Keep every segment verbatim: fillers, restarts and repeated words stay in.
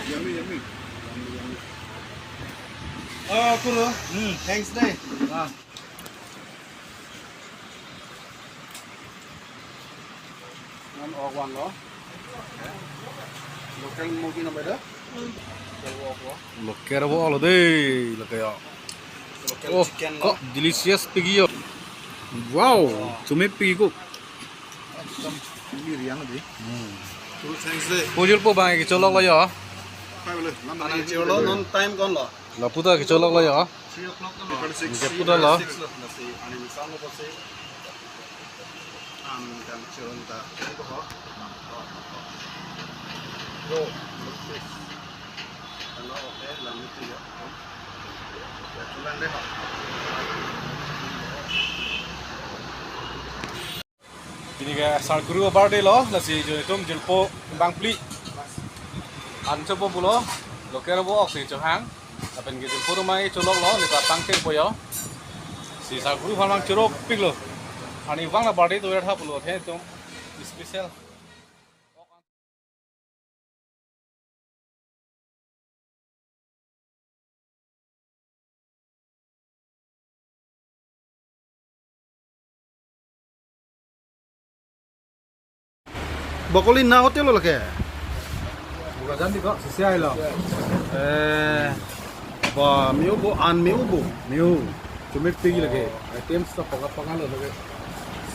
Yummy, yummy. Oh, Kuru. Hmm. Thanks dei. Ah. Non ok vanlo. Local murgi na beda. Local wok lo. Local wok lo dei, local ya. Local chicken lo. Kok delicious pigilo. Wow, oh, chomepik ko. Ekdom biryani dei. Hmm. Full thanks dei. Ko julpo bang kecholok lo ya. Hai bole, lam anang dei, chirlo, non time ko-an lo? Lapu ta kecholok lo ya. Three o'clock lo. Six. Lapu ta lo. Six lo. Nasi ani misang lo pasi. Am kan chirlo ta. Go. Hello, okay, lam itu ya. Ya, chulang dei ha. Pini ke Sar Guru birthday lo, lasi jonitum julpo bangphli an chopo pulo, local wok si chohang, lapen ke julpo atum ai cholok lo, neta pangcheng po yo. Si Sar Guru aphan vang chorokpik lo. Arnivang la birthday to ya tha pulo, the tum special. Bo kali na hotel lo ke? Bokajan dei ko, sisi ai lo. Eh, ba, me-o bo, an me-o bo. Me-o. Chomepik lagi. Items ta paka paka lo lagi.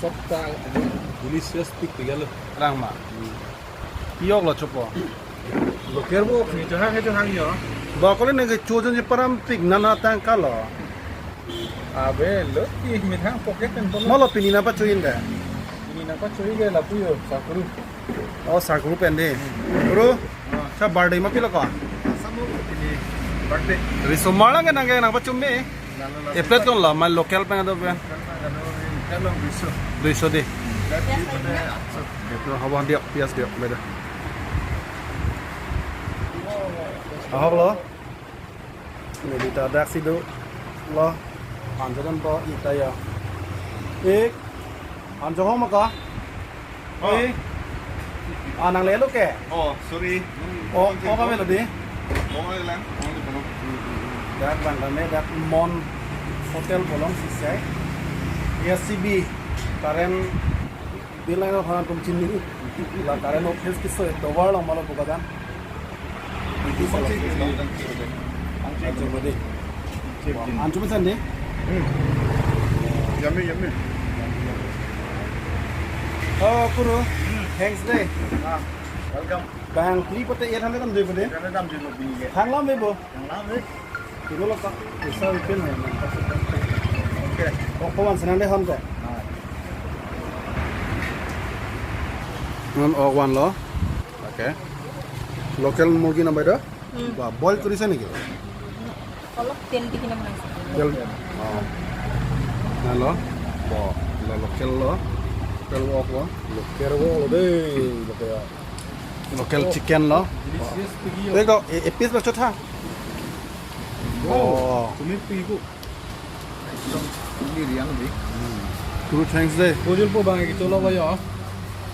Sob ta delicious pikpik lo. Rang ma. Pi-ok lo chopo. Local wok si chohang ke chohang yo. Ba kali nang kecho jonji parampik nana tangka lo. Abe lo, ih, methang pocket pen pon. Malo pini nangpacho-in dei? Pini nangpacho-i ke lapu yo, Sar Guru. Oh, Sar Guru pen dei. Guru, ah, sa birthday ma pilo ko? Sa mo pini birthday. Riso marlang ke nang ke nangpacho me. Lalu, lalu. E plate ko-an lo, ma local pen do pen? Local pen do, eh, local lo duiso. Duiso dei. Plate di pada atso. Betul, habo diak, pias diak, beda. Ahok lo. Neli ta daksi do lo. Anjaran po ita ya. Eh, anjo ho maka? Oh. Eh. Ah, nanglelo ke? Oh, sorry. Oh, oh, kami lo dei. Oh, lang. Oh, di kono. Dak bang kami dak Mon Hotel bolong sisai. A C B current bill line aphan atum chini. La current office keso tovar lo malo Bokajan. Anchum dei. Anchum san dei. Hmm. Yummy, yummy. Oh, Kuru. Hmm. Thanks dei. Ah, welcome. Bangphli pote eight hundred dam dei pote. Eight hundred dam dei lo pini ke. Thang lam dei bo. Thang lam dei. Kilo lo ka. Isa ipin hai man. Okay. Oh, ko man senang dei hon ko. Ah. Non ok vanlo. Okay. Local murgi na bai do? Hmm. Ba, boil korise niki? Olop tel di kena menang. Tel. Oh. Nalo. Bo, la local lo. Local wok lo. Local wok lo dei. Local. Local chicken lo. Delicious pigilo. Eko, e, e piece ba chotha. Oh. Chomepik ko. Ekdom biryani dei. Kuru thanks dei. Ko julpo bang kecholok lo ya.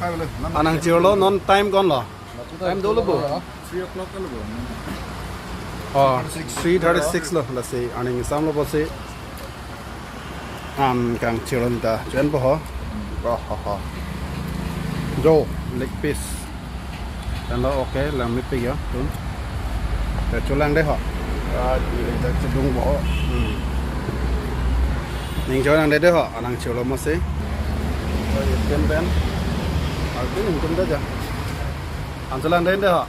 Hai bole, lam anang chirlo, non time ko-an lo? Time dolo bo. Three o'clock lo bo. Oh, three thirty-six lo, lasi aning sam lo bosi. An kangchirlo ta, chen po ho. Ho, ho, ho. Jo, leg piece. Kan lo, okay, langmepik ya, tun. Ya, cholang dei ho. Ah, di, di, chedung bo ho. Hmm. Ning cholang dei dei ho, anang chirlo masi. Oh, ya, pen pen. Alpin tum dei ja. An cholang dei dei ho.